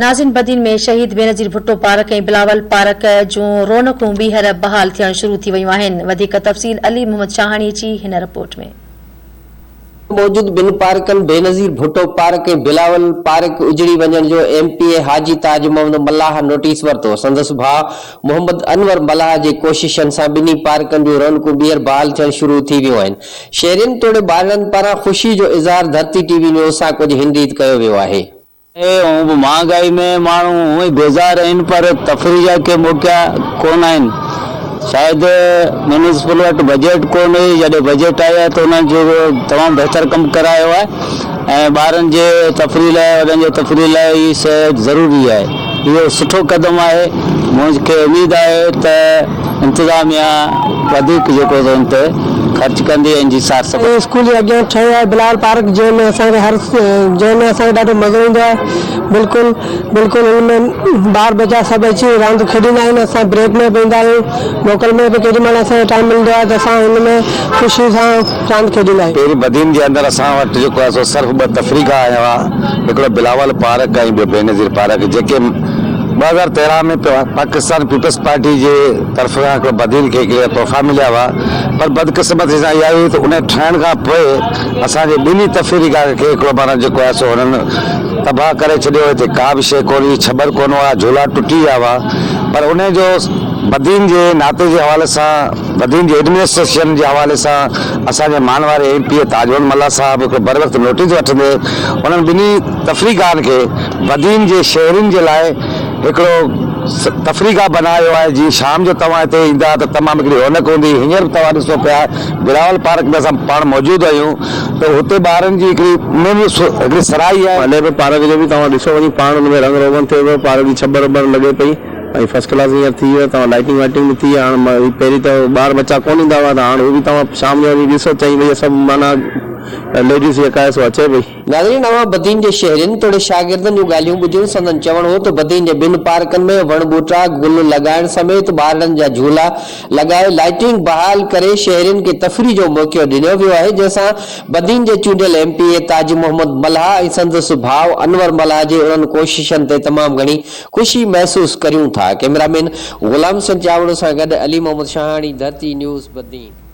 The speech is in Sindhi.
ناظرين بدين ۾ شهيد بينظير ڀٽو پارڪ ۽ بلاول پارڪ جون رونقون ٻيهر بحال ٿيڻ شروع ٿي ويون آهن وڌيڪ تفصيل علي محمد شاهاڻي جي هن رپورٽ ۾. موجود ٻن پارڪن بينظير ڀٽو پارڪ ۽ بلاول پارڪ اجڙي وڃڻ جو M P A Haji Taj Muhammad Mallah notice ورتو سندس ڀاء محمد انور ملاح جي ڪوششن سان ٻنهي پارڪن جون رونقون ٻيهر بحال ٿيڻ شروع ٿي ويون آهن شهرين توڙي ٻارڙن پاران خوشي جو اظهار ڌرتي ٽي وي نيوز سان ڪجهه هن ريت ڪيو ويو آهي. هونء به مهانگائي ۾ ماڻهو هونء ئي بيزار آهن پر تفريح جا ڪي موقعا ڪونه آهن. شايد ميونسپل وٽ بجيٽ ڪونه هئي، جڏهن بجيٽ آئي آهي ته انهن جو تمام بهتر ڪم ڪرايو آهي ۽ ٻارن جي تفريح لاء وڏن جي تفريح لاء هي شيء ضروري آهي. اهو سٺو قدم آهي، مون کي اميد آهي ته انتظاميا وڌيڪ جيڪو سو ان تي خرچ ڪندي ۽ ان جي سار سنڀال. هي اسڪول جي اڳيان ٺهيو آهي بلاول پارڪ جنهن ۾ اسان کي هر جنهن ۾ اسان کي ڏاڍو مزو ايندو آهي بلڪل بلڪل هن ۾ ٻار ٻچا سڀ اچي راند کيڏيندا آهن اسان بريڪ ۾ به ايندا آهيون موڪل ۾ به ڪيڏي مهل اسان کي ٽائيم ملندو آهي ته اسان هن ۾ خوشي سان راند کيڏيندا آهيون. پهرين بدين جي اندر اسان وٽ جيڪو آهي سو صرف ٻه تفريح گاهه هئا هڪڙو بلاول پارڪ ۽ ٻيو بينظير پارڪ جيڪي 2013 ۾ پاڪستان پيپلز پارٽي جي طرف کان هڪڙو بدين کي هڪڙا تحفا مليا هئا پر بدقسمتي سان اها هئي ته انهي ٺهڻ کان پوء اسان جي ٻنهي تفريحي گاهه کي هڪڙو معنيٰ جيڪو آهي سو هنن تباهه ڪري ڇڏيو هتي ڪا به شيء ڪونه هئي ڇٻر ڪونه هئا جهولا ٽٽي ويا هئا پر انهي جو بدين جي ناتي جي حوالي سان بدين جي ايڊمنسٽريشن جي حوالي سان اسان جي مان واري M P A Taj Muhammad Mallah صاحب هڪڙو بروقت نوٽيس وٺندي انهن ٻنهي تفريح گاهن کي بدين جي شهرين جي لاء هڪڙو تفريح گاهه بنايو آهي جيئن شام جو توهان هتي ايندا ته تمام هڪڙي رونق هوندي هينئر به توهان ڏسو پيا بلاول پارڪ ۾ اسان پاڻ موجود آهيون ته هتي ٻارن جي هڪڙي ۾ به هڪڙي سرهائي آهي. هلي پيو پارڪ جو به توهان ڏسو وڃي پاڻ ان ۾ رنگ روغن ٿيو پيو پارڪ جي ڇٻر وٻر لڳي پئي ۽ فرسٽ ڪلاس هينئر ٿي ويو توهان لائٽنگ وائٽنگ به ٿي هاڻ پهرين ته ٻار ٻچا ڪونه ايندا هئا ته هاڻ هو به توهان شام جو وڃي ڏسو چئين بجي سڀ معنيٰ ليڊيز جيڪا آهي سو اچي پئي. ناظرين اوهان بدين جي شهرين توڙي شاگردن جون ڳالهيون ٻڌيون سندن چوڻ هو ته بدين جي ٻن پارڪن ۾ وڻ ٻوٽا گل لڳائڻ سميت ٻارڙن جا جهولا لڳائي لائٽنگ بحال ڪري شهرين کي تفريح جو موقعو ڏنو ويو آهي جنهن سان بدين جي چونڊيل M P A Taj Muhammad Mallah ۽ سندس ڀاء انور ملاح جي انهن ڪوششن تي تمام گهڻي خوشي محسوس ڪريون ٿا ڪئميرا مين غلام حسين چاوڙو سان گڏ علي محمد شاهاڻي ڌرتي نيوز بدين.